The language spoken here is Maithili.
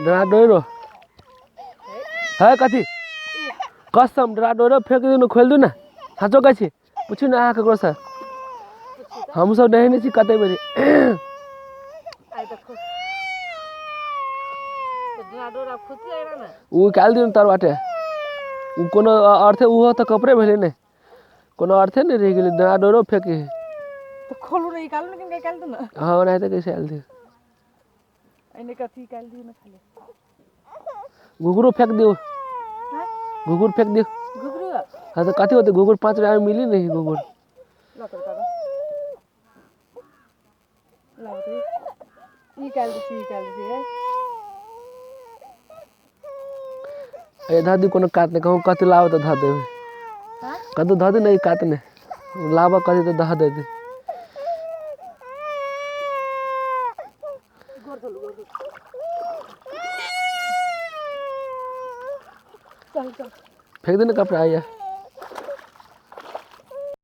डरा डोरो है कथी कसम डरा डोरो फेंक दियौ ने खोलि दियौ ने साँचो कहै छी पूछू ने अहाँ ककरोसँ हमसभ नहेने छी कते बेरी। ओ निकालि दियौ ने तर बाटे ओ कोनो अर्थे ओहो तऽ कपड़े भेलै ने कोनो अर्थे नहि रहि गेलै डरा डोरो फेके है। तऽ खोलू ने निकालू ने निकालि दू ने। हँ ओनाहिते कैसे आयल दियौ। एने कथी निकालि दियौ ने खाली। घुघरू फेंक दियौ। घुघुर फेंक दियौ। घुघरू हाँ तो कथी होते घुघुर 5 रुपया में मिली नहीं घुघुर। ए धऽ दियौ कोनो कात नहि कहूँ कथी लाबऽ तऽ धऽ देबै कतहु धऽ दियौ ने ई कात नहि लाबऽ कथी तऽ धऽ देतै। चल चल फेंक दे ना कपड़ा आया।